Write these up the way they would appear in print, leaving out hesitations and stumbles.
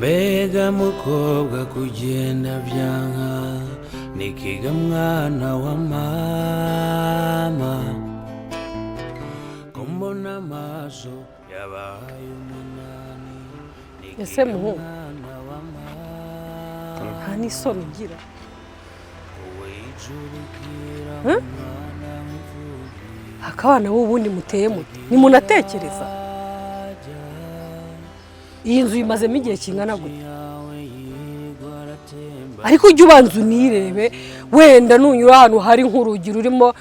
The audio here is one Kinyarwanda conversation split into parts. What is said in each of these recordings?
Mbega mukobwa, kugenda byanka, nikiga mwana wa mama, ko mbona amaso yabaye umunani. Ese muhu? Mwana wa mama. Nta n'isoni ugira? Wowe ijurukira umwana w'imfubyi. Akabana ubundi muteye mute? Nimunatekereza, iyi nzu yimazemo igihe kingana gute? Yawe yirirwa aratemba. Ariko ujye ubanza unirebe. Wenda nunyura ahantu hari nk'urugi rurimo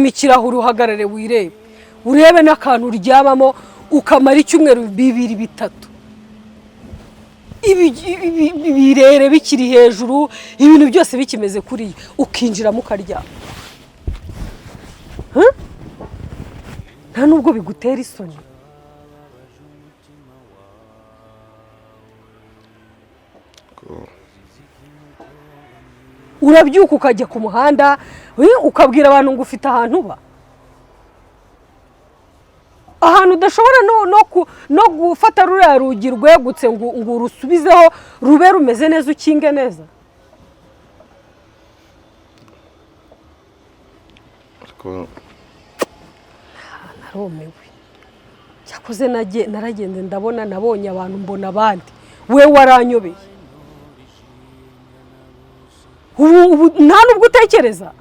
ikirahuri, uhagarare wirebe, urebe n'akantu uryamamo ukamara icyumweru, 2, 3, ibirere bikiri hejuru, ibintu byose bikimeze kuriya, ukinjiramo ukaryama. Huh? Nta nubwo bigutera isoni? Urabyuka ukajya ku muhanda, ukabwira abantu ngo ufite ahantu uba, ahantu udashobora no gufata ruriya rugi rwegutse ngo urusubizeho rube rumeze neza, ukinge neza. Ariko Narumiwe. Cyakoze naragenze ndabona, nabonye abantu, mbona abandi, we waranyobeye. Ubu nta nubwo utekereza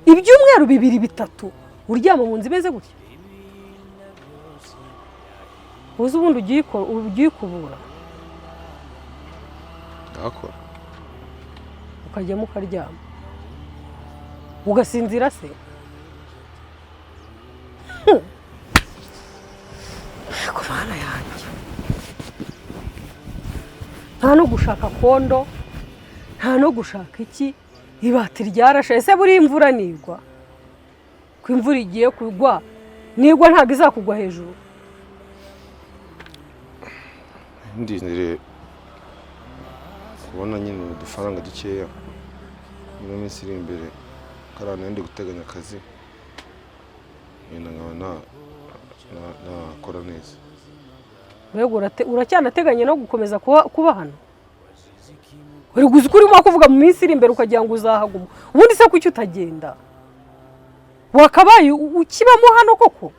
ibyumweru 2, 3 uryama mu nzu imeze gutya? Uzi ubundi ugiye ukubura. Ndahakora. Ukajyamo ukaryama ugasinzira se? Ku Mana yanjye, nta no gushaka kondo, nta no gushaka iki? Ibati ryarashe. Ese buriya imvura nigwa, ko imvura igiye kugwa, nigwa ntabwo izakugwa hejuru? Ndindiriye kubona nyine udufaranga dukeya muri minsi iri imbere, kariya nari ndi guteganya akazi, wenda nkaba nakora neza. Mbega uracyanateganya no gukomeza kuba hano? Uri guzi ko urimo kuvuga mu minsi iri imbere, ukagira ngo uzahaguma. Ubundi se kuki utagenda? Wakabaye ukibamo hano koko.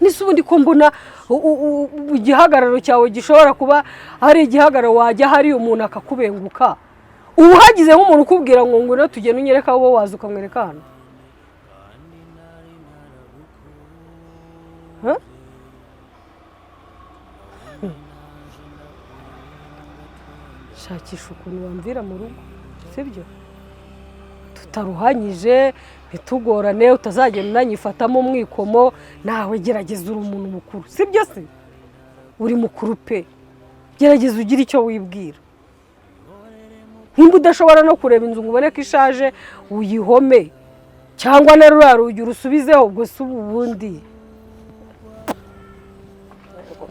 Nise ubundi ko mbona igihagararo cyawe gishobora kuba ari igihagararo wajya hari umuntu akakubenguka, ubu hagize nk'umuntu ukubwira ngo ngwino tugende unyereke aho waza, ukamwereka hano? Huh? Shakisha ukuntu wamvira mu rugo, sibyo? Tutaruhanyije, ntitugorane, utazagenda unanyifatamo umwikomo. Nawe gerageza, uri umuntu mukuru, sibyo se? Uri mukuru pe, gerageza ugire icyo wibwira. Nimba udashobora no kureba inzu ngo ubone ko ishaje, uyihome, cyangwa na ruriya rugi urusubizeho. Ubwo si ubu ubundi?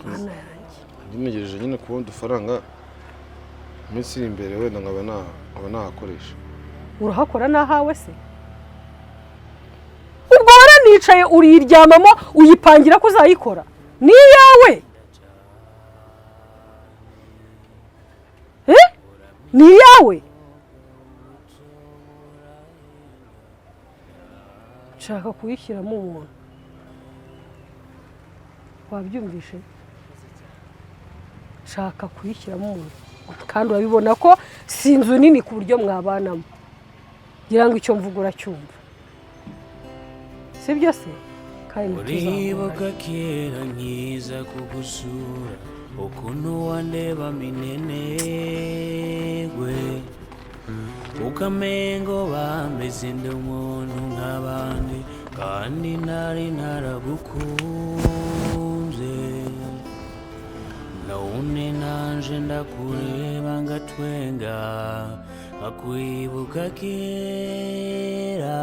Mana yanjye! Ntegereje nyine kubona udufaranga mu minsi iri imbere, wenda nkaba nahakoresha. Urahakora n'ahawe se? Ubwo waranicaye uriyiryamamo, uyipangira ko uzayikora, ni iyawe? Eh? Ni iyawe? Nshaka kuyishyiramo umuntu, wabyumvishe? Nshaka kuyishyiramo umuntu, kandi urabibona ko si inzu nini ku buryo mwabanamo. Ngira ngo icyo mvuga uracyumva, sibyo se? Kandi ntituzahura. Uribuka kera nkiza kugusura, ukuntu wandeba minenegwe, ukamengo bameze ndi umuntu nk'abandi, kandi nari naragukunze. None nanje ndakureba ngatwenga, nkakwibuka kera.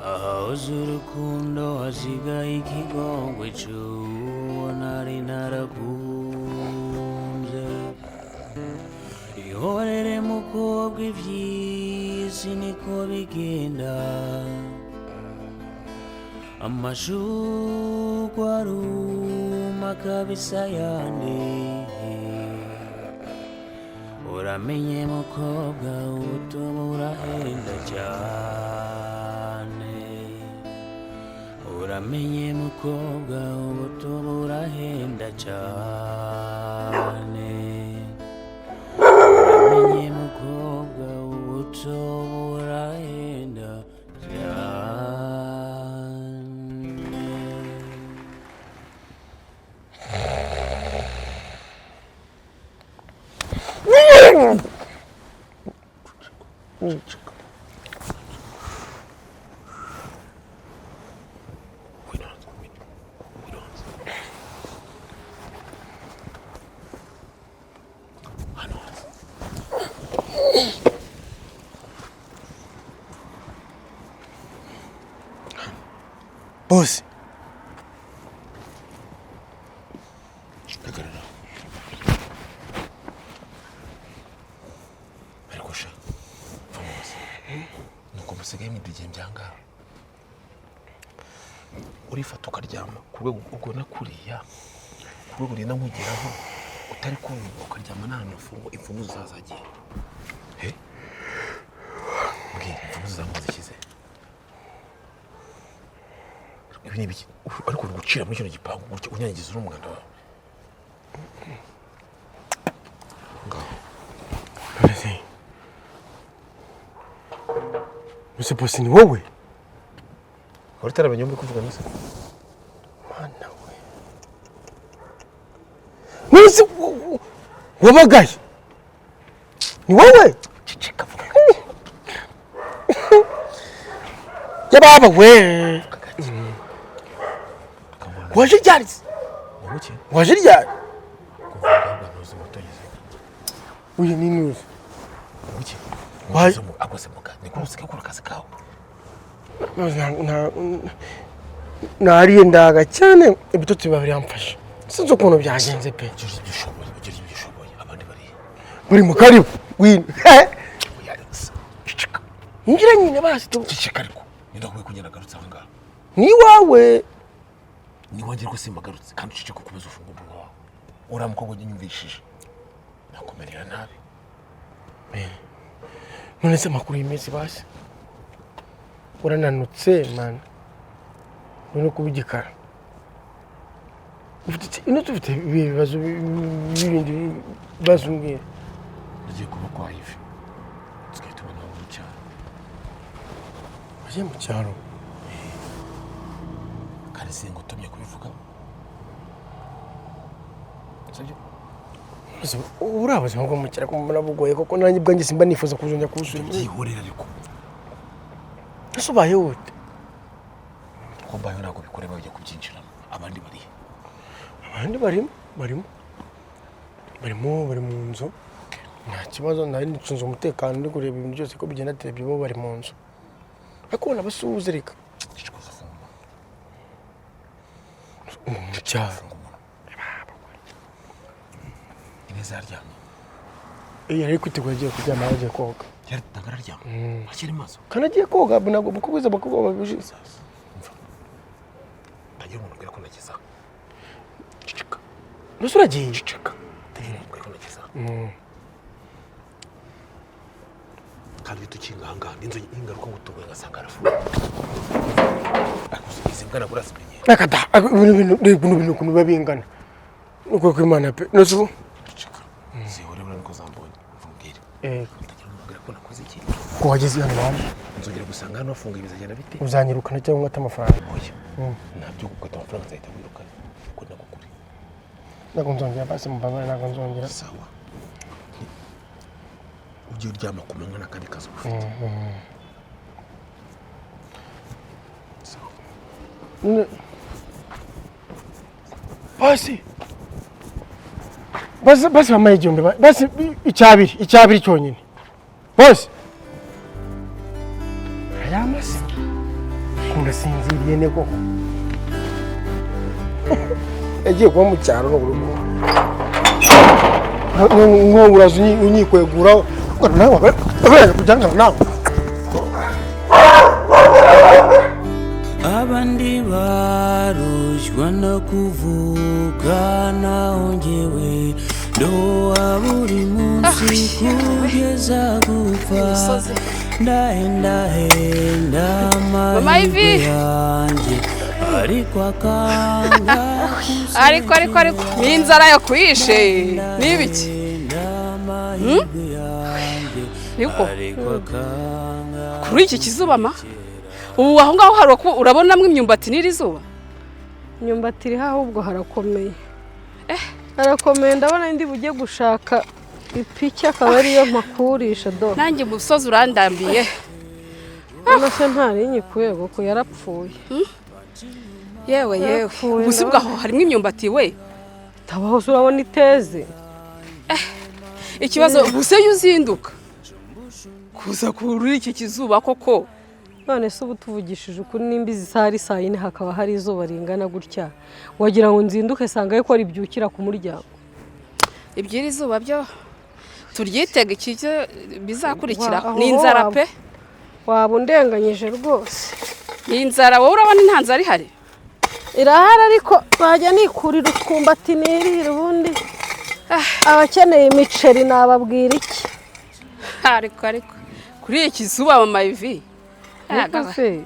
Ahahoze urukundo hasigaye ikigongwe cy'uwo nari narakunze. Ihorere mukobwa, iby'isi niko bigenda, amashurwe aruma. Kabisa yandi. Uramenye mukobwa, ubuto burahenda cyane. Uramenye mukobwa, ubuto burahenda cyane. Uramenye mukobwa, ubuto burahenda cyane. Bose. Hagarara. Ariko sha, mva mubaze, nuko musigaye mwidigiye byangaha, urifata ukaryama ku rwego ubwo nakuriya, ku rwego ugenda nkugeraho utari kumva, ukaryama nta hantu hafunguye. Imfunguzo zazagiye he? Mbwira, imfunguzo zawe zishyize? Ibi ni ibiki? Ariko uri gucira muri kino gipangu gutya, unyanyagiza uri umuganda wawe ngaho. Mbese mbese bose, ni wowe? Wari utaramenya uwo muri kuvuga neza? Mana we, mbese wabagaye ni wowe? Ceceka, vuga. Yababa we! Gake. Waje ryari se? Wowe ki? Waje ryari? Kuvuga ngo ntuzi moto yize. Uyu ni nuzi. Wowe ki? Agose muka niko usigaye ukora akazi kawe. Nariye ndaga cyane, ibitotsi biba biramfasha, sinzi ukuntu byagenze pe. Ugira ibyo ushoboye, ugira ibyo ushoboye, abandi bariya. Buri mu karibu wino. Oya, ceceka. Injira nyine basi tu. Ceceka, ariko ninda kuba kugenda agarutse aha ngaha. Ni iwawe. Ni wanjye, ariko simbagarutse kandi uceceka, ukomeza ufunga umunwa wawe. Uriya mukobwa unyumvishije nakumerera nabi. None se amakuru y'iminsi basi? Urananutse mana, uri no kuba igikara. Ufite ino tufite ibihe bibazo bindi bibazo mbwira. Nagiye kuba kwa Ivi, tusigaye tubona aho mu cyaro. Wagiye mu cyaro? Kandi singutumye kubivuga, sibyo? Ese buriya buzima bwo mu cyaro ko mbona bugoye koko, nanjye ubwanjye simba nifuza kuzongera kubusubira. Byihorera ariko. Ese ubayeho ute? Ko mbayeho ntabwo bikureba, bajya kubyinjiramo. Abandi barihe? Abandi barimo bari mu nzu, nta kibazo. Nari nicunze umutekano, ndi kureba ibintu byose ko bigenda terebye, bo bari mu nzu, ariko ubona basuhuza reka. Ceceka, uzafunga umunwa. Mu cyaro. Funga umunwa. Ineza yaryamye? Iyo yari kwitegura, agiye kuryama, yagiye koga. Yari ntabwo araryama, akiri maso. Kandi agiye koga ntabwo bukubwiza abakobwa babujije. Umva, tagira umuntu ubwira ko nageze aha. Ceceka. Mbese uragiye? Ceceka, tagira umuntu ubwira ko nageze aha. Kandi uhita ukinga aha ngaha n'inzu, ingaruka ngo utubuye ngasanga arafunze. Ariko izi mbwa ntabwo urazimenyera. Reka da, ibintu bintu reba ibintu ukuntu biba bingana nuko kw'Imana pe nose ubu. Ceceka, zihore, urabona ko zambonye. Umva umbwire. Yego. Tagira umuntu ubwira ko nakoze iki. Ko wageze hano waje? Nzongera gusanga hano hafunguye, bizagenda bite? Uzanyirukana cyangwa ngate amafaranga? Oya, ntabyo gukata amafaranga, nzahita wirukana kuko nako kuri. Ntabwo nzongera basi, mubabare, ntabwo nzongera. Sawa, ujye uryama ku manywa n'akandi kazi uba ufite. Sawa. None basi basi basi bampaye 1000, basi icyabiri cyonyine bose ayamase ndasinziriye ne koko. Yagiye kuba mu cyaro no urugo nko uraza unyikwegura nawe wabaye kujyana nawe. Abandi baruye. Ndushywa no kuvuga naho njyewe ndoha buri munsi kugeza gupfa. Imisozi. Ndahendahenda Mama Ivy. amahirwe yanjye, ariko akanga. Ariko ni inzara yo kuyishe, ni ibiki? Amahirwe yanjye, Niko. ariko akanga. Kuri iki kizuba ma, ubu aho ngaho hari urabonamo imyumbati n'iri zuba? Imyumbati iriho, ahubwo harakomeye, harakomeye. Ndabona ndi bujye gushaka ipiki, akaba ariyo mpakurisha do. Nanjye umusozi urandambiye. None se ntarinyikuye kuko yarapfuye? Yewe yewe! Yarapfuye. Ubu si bwaho harimo imyumbati we? Tabaho se, urabona iteze? Ikibazo ubu se iyo uzinduka kuza kuri iki kizuba koko? None se ubu tuvugishije ukuri, nimba izi saha ari saa 4 hakaba hari izuba ringana gutya, wagira ngo nzinduke sanga ko ribyukira ku muryango? Iby'iri zuba byo turyitega, iki cyo bizakurikira Aho ni inzara pe. Waba undenganyije rwose. Ni inzara. Wowe urabona nta nzara ihari? Irahari, ariko bajya nikurira utwumbati nirira, ubundi abakeneye imiceri nababwira iki? Ariko kuri iki zuba, mama Ivi, Ariko se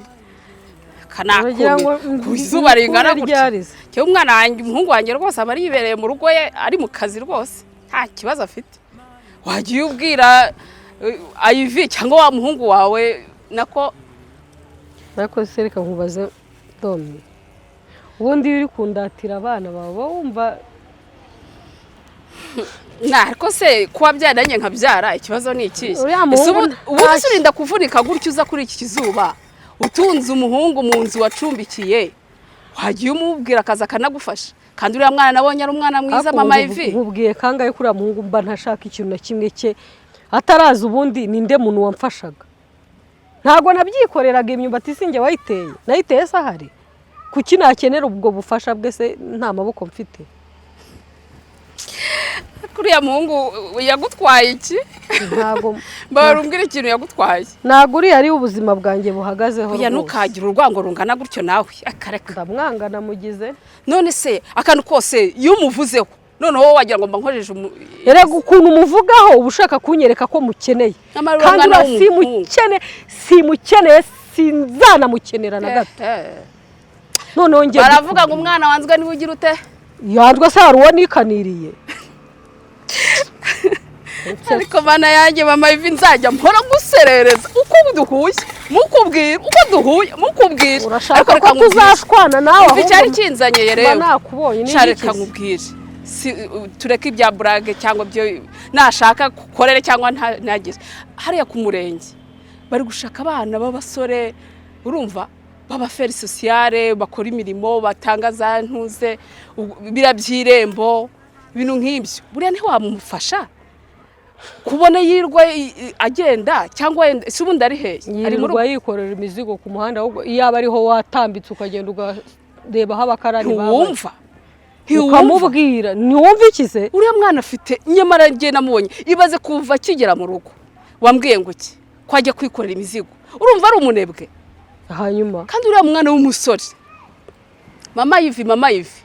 uragira ngo kanakumye ku izuba ringana nkure gutya. ryarize? Cyangwa umwana wanjye, umuhungu wanjye rwose aba yibereye mu rugo ye, ari mu kazi rwose, nta kibazo afite. Wagiye ubwira Ayivi cyangwa wa muhungu wawe nako. Ariko se reka nkubaze Domi, ubundi iyo uri kundatira abana bawe uba wumva? Na ariko se kuba byaranjye nkabyara, ikibazo ni ikihe? Uriya Ese muhungu ubu nta- se urinda kuvunika gutya uza kuri iki kizuba, utunze umuhungu mu nzu wacumbikiye? Wagiye umubwira akaza akanagufasha, kandi uriya mwana nabonye ari umwana mwiza. Ariko Mama ubu Ivi. nkubwiye kangahe kuri uriya muhungu mba ntashaka ikintu na kimwe cye ataraza? Ubundi ninde muntu wamfashaga? Ntabwo nabyikoreraga? Imyumbati sinjye wayiteye? Nayiteye se ahari? Kuki nakenera ubwo bufasha bwe se nta maboko mfite? Kuriya muhungu yagutwaye iki? Ntabwo. Mbabara umbwire ikintu yagutwaye. Ntabwo uriya ari ubuzima bwanjye buhagazeho Oya. rwose. Ntukagire urwango rungana gutyo nawe, akareka. Ndamwanga, namugize. None se akantu kose iyo umuvuzeho, noneho wowe wagira ngo mba nkojeje Erega ukuntu umuvugaho uba ushaka kunyereka ko mukeneye. Nyamara uriya Kandi mwana uriya w'umuhungu. simukene, simukeneye, sinzanamukenera na gato. Noneho njye Baravuga ngo umwana wanzwe niba ugira ute? Yandwa se? Hari uwo nikaniriye? Ariko mana yanjye, mama Ivi, nzajya mpora guserereza uko duhuye mukubwira, uko duhuye mukubwira. Urashaka Ariko ko reka nkubwire. tuzashwana nawe? Umva, icyari Ahubwo kinzanye mba rero nakubonye. Sha, reka n'igikize. nkubwire, si tureke ibya burage cyangwa ibyo nashaka gukorere cyangwa ntagire. Hariya ku murenge bari gushaka abana b'abasore, urumva, b'abaferi sociale, bakora imirimo, batanga za ntuze biriya by'irembo, ibintu nk'ibyo. Buriya ntiwamufasha kubona yirwa agenda cyangwa wenda si ubundi ari hehe? Ari mu rugo? Yirirwa yikorera imizigo ku muhanda, ahubwo iyo aba ariho watambitse ukagenda ukareba aho abakarani baba. Ntiwumva, ntiwumva. Ukamubwira ntiwumva iki se? Uriya mwana afite, nyamara njye namubonye, ibaze kuva akigera mu rugo wambwiye ngo iki, ko ajya kwikorera imizigo, urumva ari umunebwe? Hanyuma? Kandi uriya mwana w'umusore, mama Yivi, mama Yivi,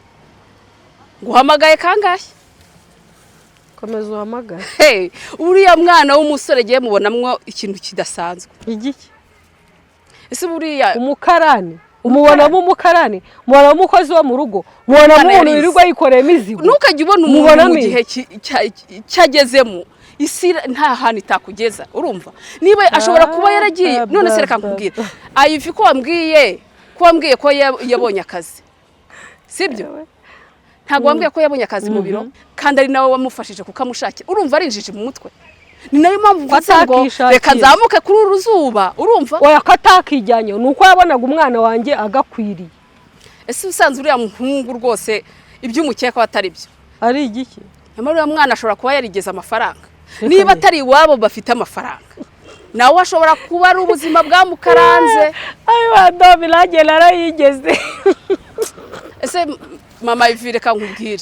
nguhamagaye kangahe? Komeza uhamagare. Hey, uriya mwana w'umusore agiye mubonamwo ikintu kidasanzwe. Igiki? Ese buriya Umukarani umubonamo? Umukarani mubonamo? Umukozi wo mu rugo mubonamo? Umwana Umuntu yarize. wirirwa yikoreye imizigo? Ntukajye ubona umuntu Mubonamo mu gihe cyagezemo, isi nta hantu itakugeza, urumva? Niba ashobora kuba yaragiye. None se reka nkubwire, Ayivi, ko wambwiye ko yabonye akazi, sibyo? Ntabwo wambwiye ko yabonye akazi mu biro, kandi ari nawe wamufashije kukamushakira? Urumva ari injiji mu mutwe. Ni nayo mpamvu mvuze ngo Atakishakiye. reka nzamuke kuri uru zuba, urumva? Oya, ko atakijyanye ni uko yabonaga umwana wanjye agakwiriye. Ese usanzwe uriya muhungu rwose ibyo umukeka atari byo? Ari igiki? Nyamara uriya mwana ashobora kuba yarigeze amafaranga. Reka Niba ye. atari iwabo bafite amafaranga, nawe ashobora kuba ari ubuzima bwamukaranze. Ayo wadomi, nanjye narayigeze. Ese mama Ivi, reka nkubwire.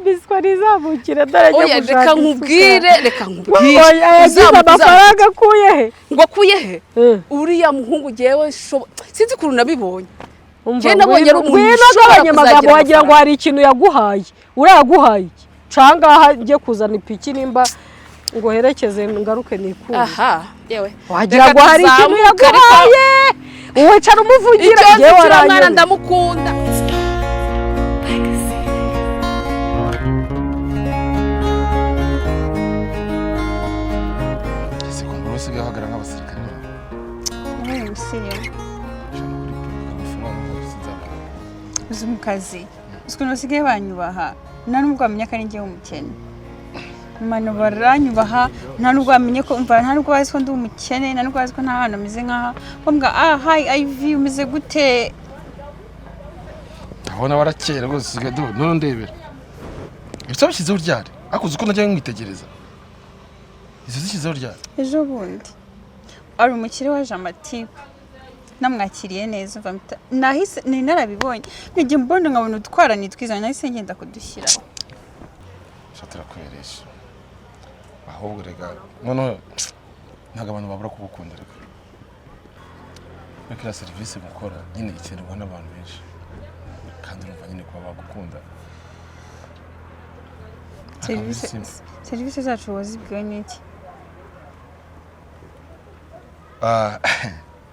Biswa ntizamukire, dore ajya Oya, gushaka reka isuka. nkubwire, reka nkubwire. Oya, yagize amafaranga akuye he? Ngo akuye he? Eh. Uriya muhungu, jyewe sinzi ukuntu nabibonye. Umva, Njye nabonye ari umuntu ngwino ushobora agabanya amagambo, kuzagira wagira ngo amafaranga. hari ikintu yaguhaye. Urayaguhaye iki? Cangaha njye kuzana ipiki, nimba ngo herekeze ngaruke nikure. Aha, yewe. Wagira Reka ngo hari ikintu tuzamuke, ariko yaguhaye, wicara umuvugira. Icyo nzi Njyewe cy'uriya mwana, waranyobeye. ndamukunda. Ese ko umuntu usigaye ahagarara nk'abasirikare? Wabaye umusirimu. Ushaka kuri amafaranga hose nzabona. Uzi mu kazi, uzi ukuntu basigaye banyubaha? Nta nubwo bamenya ko ari njyewe umukene. Mano, baranyubaha, nta nubwo bamenye ko, umva, nta nubwo bazi ko ndi umukene, nta nubwo bazi ko nta hantu ameze nk'aha. Bambwa: "Ah, hi Ivy, umeze gute?" Ndabona warakeye rwose, usigaye dore none ndebera. Ibyo bishyizeho ryari? Ariko uzi ko najya nkwitegereza. Izo zishyizeho ryari? Ejo bundi ari umukire waje amatiku, namwakiriye neza. Umva, nahise nari narabibonye, nkajya mbona nkabona utwara ni twiza, nahise ngenda kudushyiraho. Sha, turakuberesha. Ahubwo rega noneho ntabwo abantu babura kugukunda rega. Ariko iriya serivisi mukora nyine ikenerwa n'abantu benshi. Kandi urumva nyine kuba bagukunda. Serivisi, serivisi zacu wazibwiwe n'iki? Ah,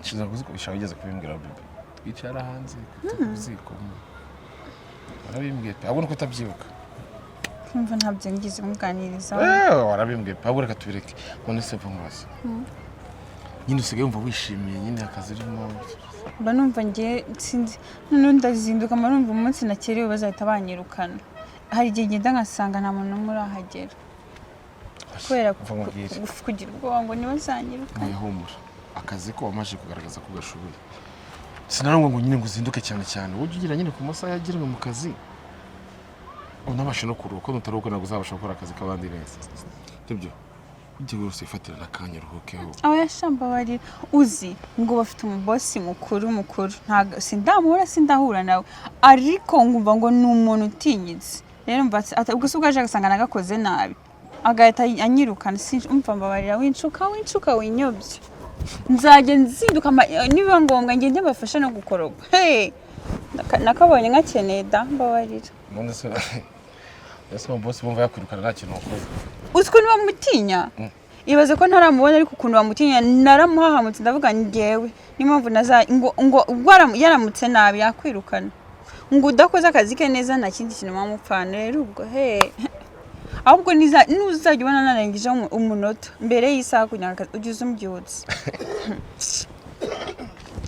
nshinzwe kuzikoresha, wigeze kubimbwira bebe. Twicara hanze ku ziko. Warabimbwiye pe, ahubwo nuko utabyibuka. Kumva ntabyo ngize muganiriza. Eh, warabimbwiye pe, ahubwo reka tubireke. None se mva nkubaze. Nyine usigaye wumva wishimiye nyine akazi urimo? Mba numva ngiye, sinzi, noneho ndazinduka, mba numva umunsi nakerewe bazahita banyirukana. Hari igihe ngenda ngasanga nta muntu n'umwe urahagera kubera Mva nkubwire. kugira ubwoba ngo ntibazanyirukane. Oya, humura. Akazi ko wamaze kugaragaza ko gashoboye. Sinarangwa ngo nyine ngo uzinduke cyane cyane. Ujye ugira nyine ku masaha yagenwe mu kazi. Unabashe no kuruhuka, nutaruhuka ntabwo uzabasha gukora akazi k'abandi neza. Sibyo? Ujye wose wifatira n'akanya uruhukeho. Aba yashambabarira, uzi ngo bafite umubosi mukuru mukuru, ntabwo sindamubona, sindahura nawe, ariko ngumva ngo ni umuntu utinyitse. Rero mva ubwo si ubwo aje agasanga nagakoze nabi agahita anyirukana. Umva, mbabarira, wincuka, wincuka, winyobye. Nzajya nzinduka, nibiba ngombwa ngende mbafashe no gukoropa. Hey! Nakabonye nkakeneye da, mbabarira. None se ese umubosi bumva yakwirukana nta kintu wakoze? Uzi ukuntu bamutinya? Ibaze ko ntaramubona, ariko ukuntu bamutinya, naramuhahamutse, ndavuga ngewe niyo mpamvu naza ngo ubwo yaramutse nabi yakwirukana, ngo udakoze akazi ke neza nta kindi kintu wamupfana. Rero ubwo he, ahubwo nuzajya ubona narengejeho umunota mbere y'isaha kugira ngo ujye uza umbyutse,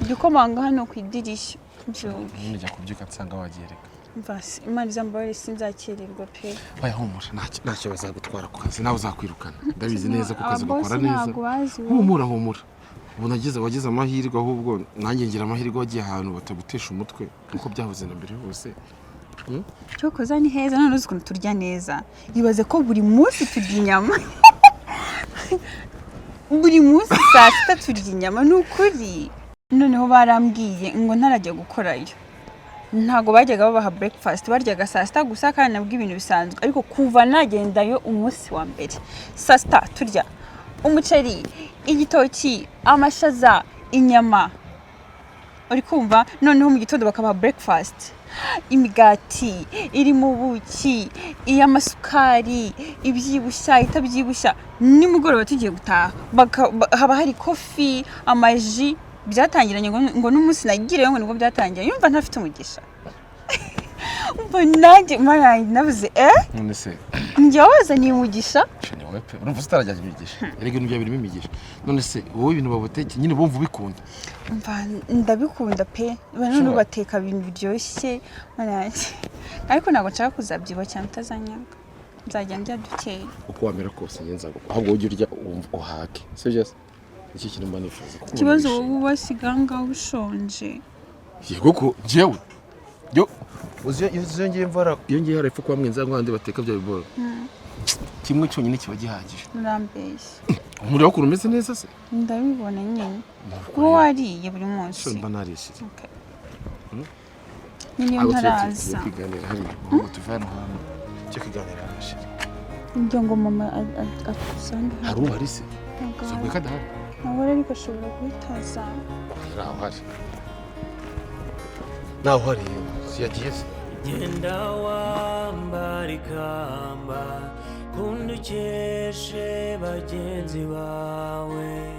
jya ukomanga hano ku idirishya mbyuke. Nyine jya kubyuka nsanga wagiye reka. Umva, Imana izambabarire, sinzakererwa pe. Oya, humura, ntacyo bazagutwara ku kazi, nawe uzakwirukana. Ndabizi neza ko akazi Ababosi gakora neza. ntabwo bazi wowe. Humura, humura. Ubu nagize, wagize amahirwe, ahubwo nanjye ngira amahirwe, wagiye ahantu batagutesha umutwe nkuko byahoze na mbere hose. Cyokoza ni heza. None uzi ukuntu turya neza? Ibaze ko buri munsi turya inyama, buri munsi saa sita turya inyama, ni ukuri. Noneho barambwiye ngo ntarajya gukorayo ntabwo bajyaga babaha breakfast, baryaga saa sita gusa, kandi nabwo ibintu bisanzwe. Ariko kuva nagendayo umunsi wa mbere, saa sita turya umuceri, igitoki, amashaza, inyama, uri kumva? Noneho mu gitondo bakabaha breakfast, imigati irimo ubuki, iy'amasukari, ibyibushya, itabyibushya. Nimugoroba tugiye gutaha haba hari coffee, amaji. Byatangiranye ngo n'umunsi nagireyo ngo nibwo byatangiye. Yumva ntafite umugisha. Umva, nanjye Mana yanjye, nabuze eh. None se Njye wazaniye umugisha. Shani, wowe pe, urumva utarajyanye imigisha. Erega ibintu byawe birimo imigisha. None se wowe ibintu babuteke nyine bumva ubikunda? Umva, ndabikunda pe. None Sure. bateka ibintu biryoshye, Mana yanjye. Ariko ntabwo nshaka kuzabyibuha cyane, utazanyanga, nzajya ndya dukeya. Uko wamera kose njye nzaguka, ahubwo ujye urya wumva uhage, sibyo se? Nicyo kintu mba nifuza kuko Ikibazo wishimye. wowe ubasiga aho ngaho ushonje. Yego, ko njyewe yo uzi iyo ngiye mvara, iyo ngiye hari epfo kwa mwenza nk'ahandi bateka bya biboro, kimwe cyonyine kiba gihagije. Urambeshya. Umuriro w'ukuntu umeze neza se? Ndabibona nyine kuba wariye buri munsi. Sho, mba narishije. Okay. Nyine iyo Ahubwo tujye ntaraza tujye kwiganira hariya, ahubwo tuve hano hantu tujye kwiganira hano shiri. Ngira ngo mama atusange hano. Hari uhari se? Ntabwo Uzabwiye ko adahari? Nawe ariko ashobora guhita aza. Hari aho hari. Nawe uhari yagiye se? Genda wambara ikamba, kunda ukeshe bagenzi bawe,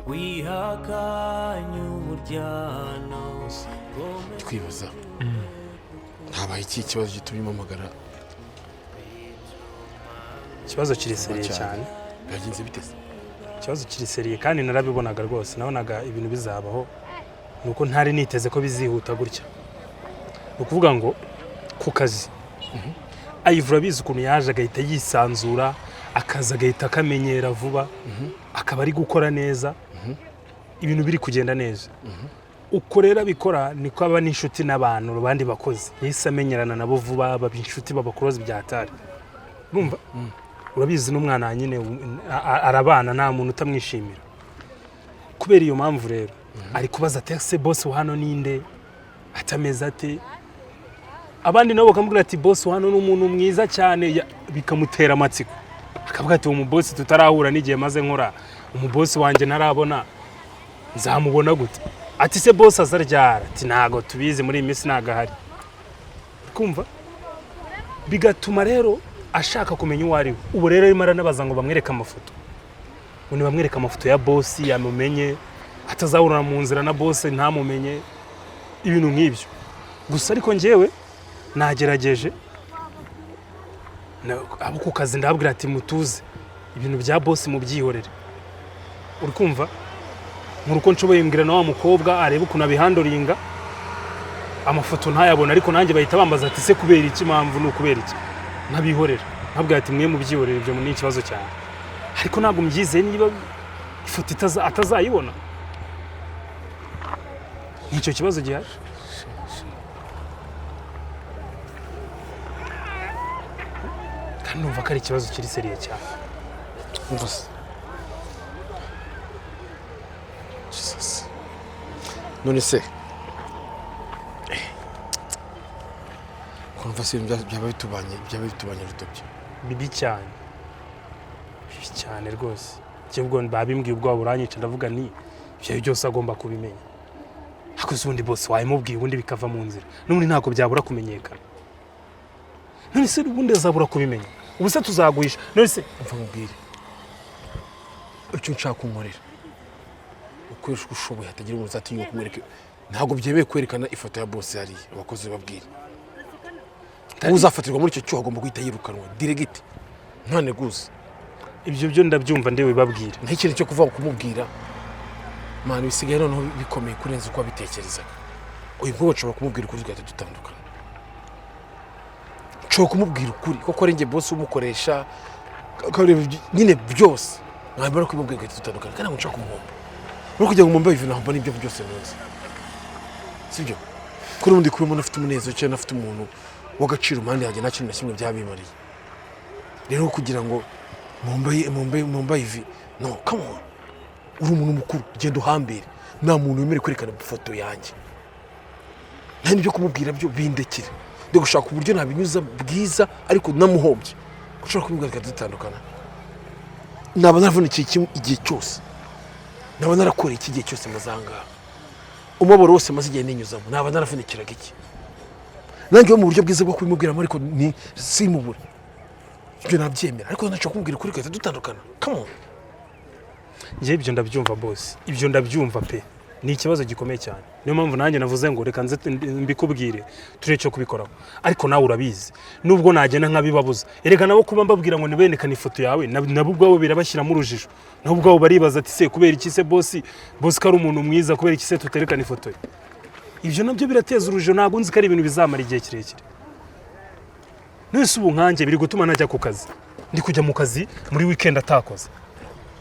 wihakanye umuryano. Twibaza habaye iki kibazo gitumye umpamagara? Ikibazo kiri sérieux cyane. Byagenze bite se? Ikibazo kiri sérieux kandi narabibonaga rwose, nabonaga ibintu bizabaho, ni uko ntari niteze ko bizihuta gutya. Ni ukuvuga ngo ku kazi Ayivu, urabizi ukuntu yaje agahita yisanzura, akazi agahita akamenyera vuba, akaba ari gukora neza, ibintu biri kugenda neza. Uko rero abikora niko aba n'inshuti n'abantu, abandi bakozi yahise amenyerana nabo vuba, baba inshuti, baba close bya hatari. Urumva, urabizi n'umwana nyine arabana, nta muntu utamwishimira. Kubera iyo mpamvu rero ari kubaza ati: "Ese boss wa hano ninde? Atameze ate?" Abandi nabo bakamubwira ati: "Boss wa hano ni umuntu mwiza cyane." Bikamutera amatsiko, akavuga ati: "Uwo mubosi tutarahura n'igihe maze nkora, umubosi wanjye ntarabona, nzamubona gute?" Ati: "Se boss aza ryara?" Ati: "Ntago tubizi, muri iyi minsi ntago ahari." Kumva bigatuma rero ashaka kumenya uwo ari we. Ubu rero arimo aranabaza ngo bamwereke amafoto, ngo nibamwereke amafoto ya boss yamumenye, atazahurira mu nzira na boss ntamumenye, ibintu nk'ibyo gusa. Ariko njyewe nagerageje abo ku kazi ndababwira ati: "Mutuze, ibintu bya boss mubyihorere." Uri kumva, nkora uko nshoboye, mbwira na wa mukobwa arebe ukuntu abihandlinga, amafoto ntayabona. Ariko nanjye bahita bambaza ati: "Se kubera iki? Impamvu ni ukubera iki?" Nkabihorera, nkabwira ati: "Mwe mubyihorere, ibyo ni ikibazo cyane." Ariko ntabwo mbyizeye niba ifoto atazayibona. Nicyo kibazo gihari. Kandi numva ko ari ikibazo kiri sérieux cyane. Umva se, Jesus. None se kumva se ibintu byaba bitubanye rutobye? Bibi cyane, bibi cyane rwose. Njye ubwo babimbwiye ubwoba buranyica, ndavuga ni ibyo byose agomba kubimenya. Ariko se ubundi bose wabimubwiye, ubundi bikava mu nzira? N'ubundi ntabwo byabura kumenyekana. None se ubundi azabura kubimenya? Ubu se tuzaguhisha? None se Umva nkubwire icyo nshaka kunkorera. Ukoresha uko ushoboye hatagira umuntu uzatinyuka kumwereka. Ntabwo byemewe kwerekana ifoto ya boss hariya. Abakozi babwira, uzafatirwa muri icyo cyuho agomba guhita yirukanwa direct, nta neguza. Ibyo byo ndabyumva, ndiwe babwira. Nta cyo kuvuga kumubwira mwana, bisigaye noneho bikomeye kurenza uko wabitekerezaga. Uyu mukobwa nshobora kumubwira ukuri tugahita dutandukana. Nshobora kumubwira ukuri kuko ari njye boss umukoresha, akareba nyine byose, mwamara kubimubwira tugahita dutandukana. Kandi ntabwo nshaka kumuhomba. Uri kugira ngo mumbe ibintu nahomba n'ibyo byose ntuzi, sibyo? Kuri ubundi kubamo afite umunezero cyangwa afite umuntu w'agaciro impande yanjye, nta kintu na kimwe byaba bimariye. Rero kugira ngo mumbaye ivi, no, come on, uri umuntu mukuru, genda uhambire. Nta muntu wemerewe kwerekana ifoto yanjye, nta n'ibyo kumubwira byo bindekere. Ndi gushaka uburyo nabinyuza bwiza ariko namuhombye. Ushobora kumubwira tukaba dutandukana. Naba naravunikiye igihe cyose, naba narakoreye iki gihe cyose maze aha ngaha, umubabaro wose maze igihe ninyuzamo, naba naravunikiraga iki? Nanjye wo mu buryo bwiza bwo kubimubwiramo, ariko ni simubure, ibyo nabyemera, ariko ntashobora kumubwira ukuri tugahita dutandukana. Come on. Njye ibyo ndabyumva boss, ibyo ndabyumva pe. Ni ikibazo gikomeye cyane, niyo mpamvu nanjye navuze ngo reka nze mbikubwire turebe icyo kubikoraho. Ariko nawe urabizi, nubwo nagenda nkabibabuza, erega nabo kuba mbabwira ngo niberekane ifoto yawe, nabo ubwabo birabashyiramo urujijo. Nabo ubwabo baribaza ati: "Se kubera iki se boss, boss ko ari umuntu mwiza, kubera iki se tuterekana ifoto ye?" Ibyo nabyo birateza urujijo. Ntabwo nzi ko ari ibintu bizamara igihe kirekire. None ubu nkanjye biri gutuma ntajya ku kazi, ndi kujya mu kazi muri weekend atakoze.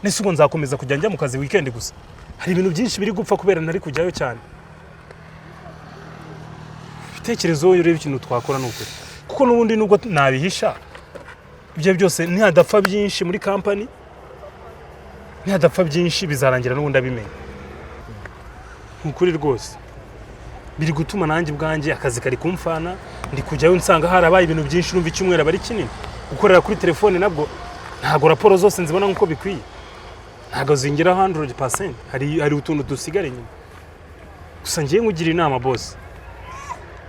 Nese ubu nzakomeza kujya njya mu kazi weekend gusa? Hari ibintu byinshi biri gupfa kubera ntari kujyayo cyane. Ibitekerezo wowe urebe ikintu twakora, ni ukuri, kuko n'ubundi nubwo nabihisha ibyo byose, ntihadapfa byinshi muri company, ntihadapfa byinshi, bizarangira n'ubundi abimenya. Ni ukuri rwose biri gutuma nanjye ubwanjye akazi kari kumfana. Ndi kujyayo nsanga harabaye ibintu byinshi. Urumva icyumweru aba ari kinini. Gukorera kuri telefone nabwo ntabwo raporo zose nzibona nk'uko bikwiye, ntabwo zingera 100%. Hari utuntu dusigara inyuma. Gusa ngiye nkugira inama boss.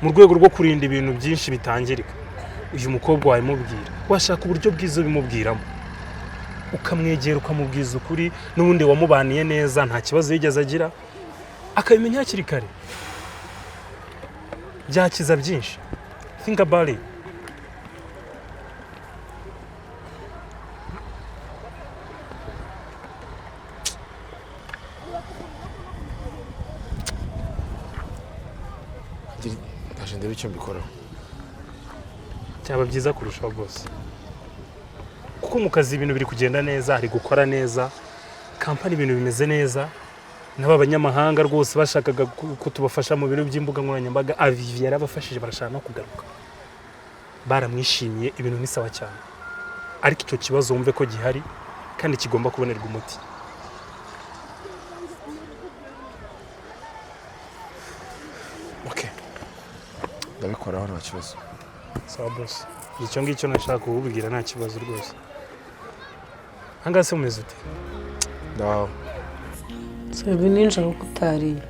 Mu rwego rwo kurinda ibintu byinshi bitangirika, uyu mukobwa wabimubwira, washaka uburyo bwiza ubimubwiramo, ukamwegera ukamubwiza ukuri. N'ubundi wamubaniye neza, nta kibazo yigeze agira, akabimenya hakiri kare, byakiza byinshi. Think about it. Ndaje ndebe icyo mbikoraho. Byaba byiza kurushaho rwose, kuko mu kazi ibintu biri kugenda neza, ari gukora neza, kampani ibintu bimeze neza, n'aba banyamahanga rwose bashakaga ko tubafasha mu bintu by'imbuga nkoranyambaga, Avivi yarabafashije, barashaka no kugaruka, baramwishimiye, ibintu ni sawa cyane. Ariko icyo kibazo wumve ko gihari kandi kigomba kubonerwa umuti. Okay, ndabikoraho, nta kibazo. Sawa boss, icyo ngicyo nashaka kukubwira, nta kibazo rwose. Ahangaha se umeze ute? Ndaho. Ibi nijoro ko utariye?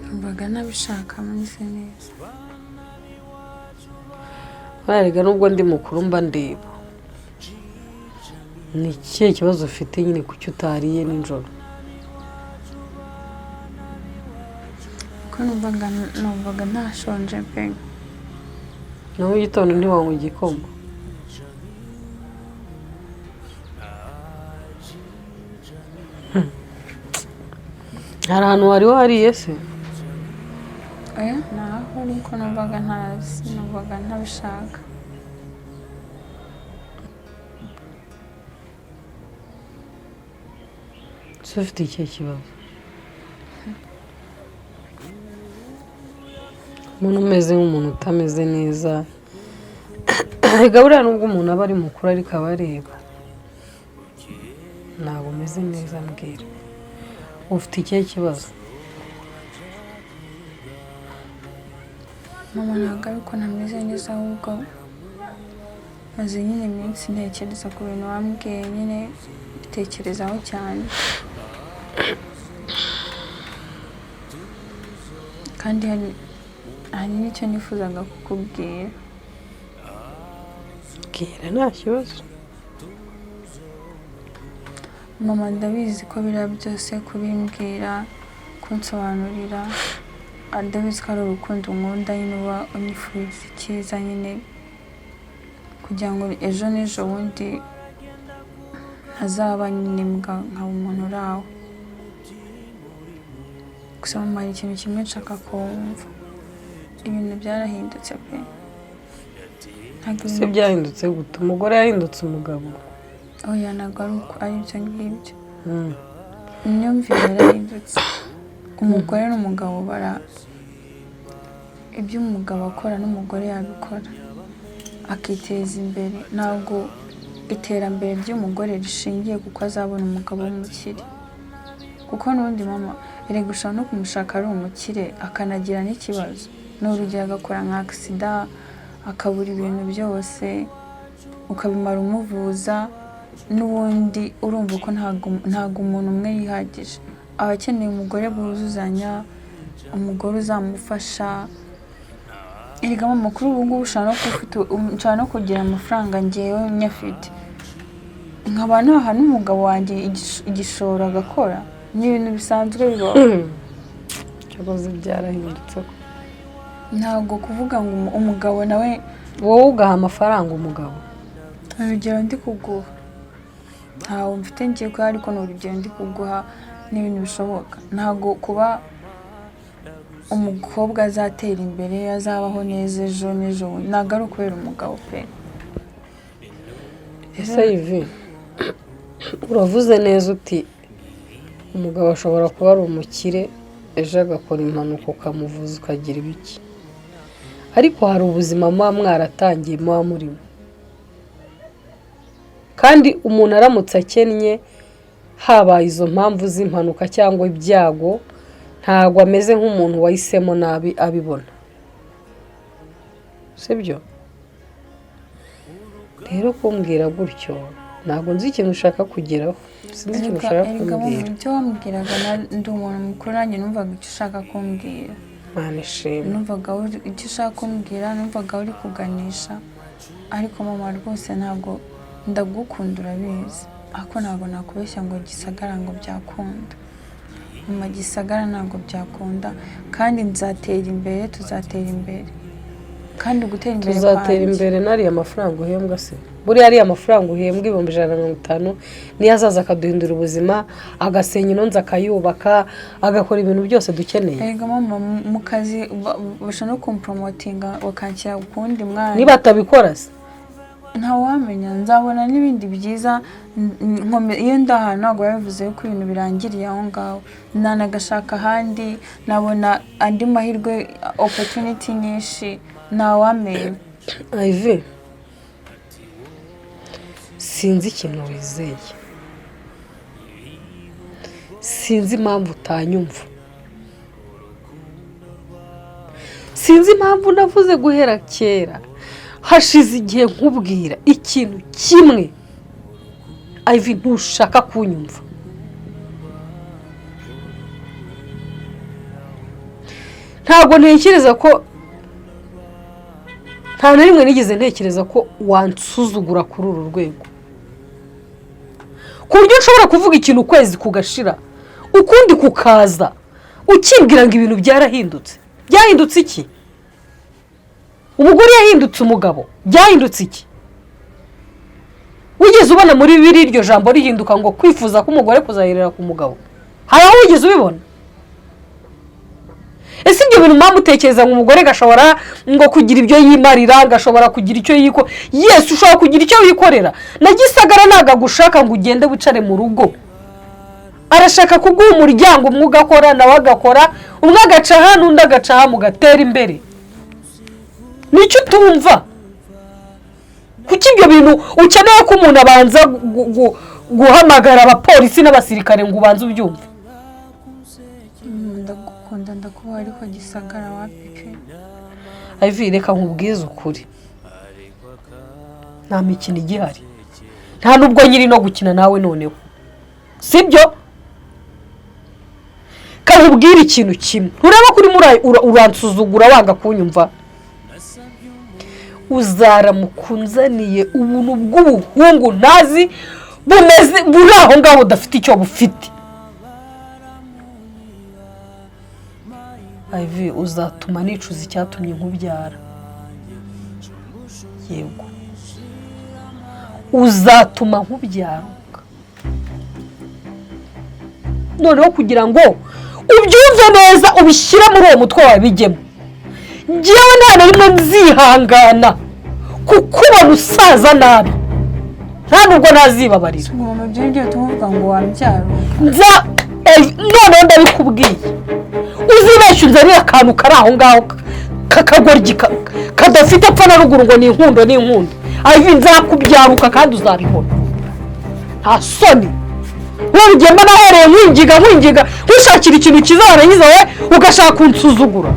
Numvaga nabishaka, meze neza. Barega nubwo ndi mukuru mba ndeba. Ni ikihe kibazo ufite nyine? Kuki utariye nijoro? Kuko numvaga ntashonje pe. Na mu gitondo ntiwanywa igikoma? Hari ahantu wari wariye se? Oya, naho, ariko numvaga ntazi, numvaga ntabishaka. Se ufite ikihe kibazo? Umuntu umeze nk'umuntu utameze neza. Erega buriya nubwo umuntu aba ari mukuru, ariko aba areba. Ntabwo umeze neza, mbwira. Ufite ikihe kibazo? Mama, ntabwo ari uko ntameze neza, ahubwo maze nyine iminsi ntekereza ku bintu wambwiye, nyine bitekerezaho cyane, kandi hari n'icyo nifuzaga kukubwira. Bwira, nta kibazo. Mama, ndabizi ko biriya byose kubimbwira, kunsobanurira, ndabizi ko ari urukundo nkunda nyine, uba unyifuriza icyiza nyine, kugira ngo ejo n'ejo bundi ntazaba nyine imbwa, nkaba umuntu uri aho gusa. Mama, hari ikintu kimwe nshaka ko wumva: ibintu byarahindutse pe, ntabwo Se ibintu byahindutse gute? Umugore yahindutse umugabo? Oya, ntabwo ari uko, ari ibyo ngibyo. Imyumvire yarahindutse. Umugore n'umugabo bara ibyo umugabo akora n'umugore yabikora akiteza imbere. Ntabwo iterambere ry'umugore rishingiye kuko azabona umugabo w'umukire, kuko n'ubundi mama, erega ushobora no kumushaka ari umukire akanagira n'ikibazo, ni urugero, agakora nka accident, akabura ibintu byose, ukabimara umuvuza n'ubundi. Urumva ko ntabwo umuntu umwe yihagije, aba akeneye umugore buzuzanya, umugore uzamufasha. Erega mama, kuri ubu ngubu ushobora no kuba ufite, nshobora no kugira amafaranga ngewe nyafite, nkaba naha n'umugabo wanjye igishoro agakora. Ni ibintu bisanzwe bibaho. Cyakoze byarahindutse ko. Ntabwo kuvuga ngo umugabo nawe Wowe ugaha amafaranga umugabo? Urugero ndi kuguha, ntawe mfite ngiye kuha, ariko ni urugero ndi kuguha, ni ibintu bishoboka. Ntabwo kuba umukobwa azatera imbere, azabaho neza ejo n'ejo bundi, ntabwo ari ukubera umugabo pe. Ese Ivi, uravuze neza uti umugabo ashobora kuba ari umukire, ejo agakora impanuka, ukamuvuza, ukagira ibiki, ariko hari ubuzima muba mwaratangiye, muba murimo, kandi umuntu aramutse akennye, habaye izo mpamvu z'impanuka cyangwa ibyago, ntabwo ameze nk'umuntu wahisemo nabi abibona, sibyo? Rero kumbwira gutyo, ntabwo nzi ikintu ushaka kugeraho, sinzi ikintu Erega ushaka erega kumbwira. Ibyo wambwiraga, ndi umuntu mukuru, nanjye numvaga icyo ushaka kumbwira. Imana ishimwe. Numvaga icyo ushaka kumbwira, numvaga uri kuganisha, ariko mama rwose ntabwo, ndagukunda urabizi, ariko ntabwo nakubeshya ngo Gisagara ngo byakunda. Mama, Gisagara ntabwo byakunda, kandi nzatera imbere, tuzatera imbere, kandi gutera imbere Tuzatera kwanjye imbere n'ariya mafaranga uhembwa se? Buriya ariya mafaranga uhembwa 150,000 niyo azaza akaduhindura ubuzima, agasenya ino nzu, akayubaka, agakora ibintu byose dukeneye? Erega mama, mu kazi bashobora no kumpromotinga bakanshyira ku wundi mwanya. Niba atabikora se? Ntawamenya, nzabona n'ibindi byiza. Iyo ndi ahantu ntabwo biba bivuze ko ibintu birangiriye aho ngaho. Nanagashaka ahandi, nabona andi mahirwe, opportunity nyinshi, ntawamenya. Ivy, sinzi ikintu wizeye, sinzi impamvu utanyumva, sinzi impamvu navuze guhera kera, hashize igihe nkubwira ikintu kimwe. Ivy, ntushaka kunyumva. Ntabwo ntekereza ko, nta na rimwe nigeze ntekereza ko wansuzugura kuri uru rwego, ku buryo nshobora kuvuga ikintu ukwezi kugashira ukundi kukaza ukimbwira ngo ibintu byarahindutse. Byahindutse iki? Umugore yahindutse umugabo, byahindutse iki? Wigeze ubona muri bibiri iryo jambo rihinduka ngo kwifuza k'umugore kuzahirira ku mugabo? Hari aho wigeze ubibona? Ese ibyo bintu mpamvu utekereza ngo umugore gashobora ngo kugira ibyo yimarira, gashobora kugira icyo yiko? Yes, ushobora kugira icyo wikorera. Na Gisagara ntabwo agushaka ngo ugende wicare mu rugo, arashaka kuguha umuryango, umwe ugakora nawe agakora, umwe agaca aha n'undi agaca aha, mugatera imbere. Nicyo utumva? Kuki ibyo bintu ukeneye ko umuntu abanza guhamagara abapolisi n'abasirikare ngo ubanze ubyumve? Ndagukunda, ndakubaha, ariko Gisagara wapi pe. Ivy, reka nkubwize ukuri, nta mikino igihari, nta nubwo nyiri no gukina nawe noneho, sibyo? Kakubwira ikintu kimwe, ntureba ko urimo uransuzugura wanga kunyumva. Uzaramukunzaniye ubuntu bw'ubuhungu ntazi bumeze buri aho ngaho budafite icyo bufite. Ivy, uzatuma nicuza icyatumye nkubyara. Yego, uzatuma nkubyara. Noneho kugira ngo ubyumve neza, ubishyire muri uwo mutwe wawe bijyemo, njyewe nta na rimwe nzihangana kukubona usaza nabi, nta nubwo ntazibabarira. Mama, ibyo ngibyo tuvuga ngo wabyara Nza noneho ndabikubwiye, uzibeshya unzanire akantu kari aho ngaho k'akagoryi kadafite epfo na ruguru ngo ni inkundo ni inkundo. Ivy, nzakubyaruka kandi uzabibona. Nta soni wowe ugenda nahereye nkwingiga nkwingiga nkushakira ikintu cyiza, warangiza wowe ugashaka kunsuzugura.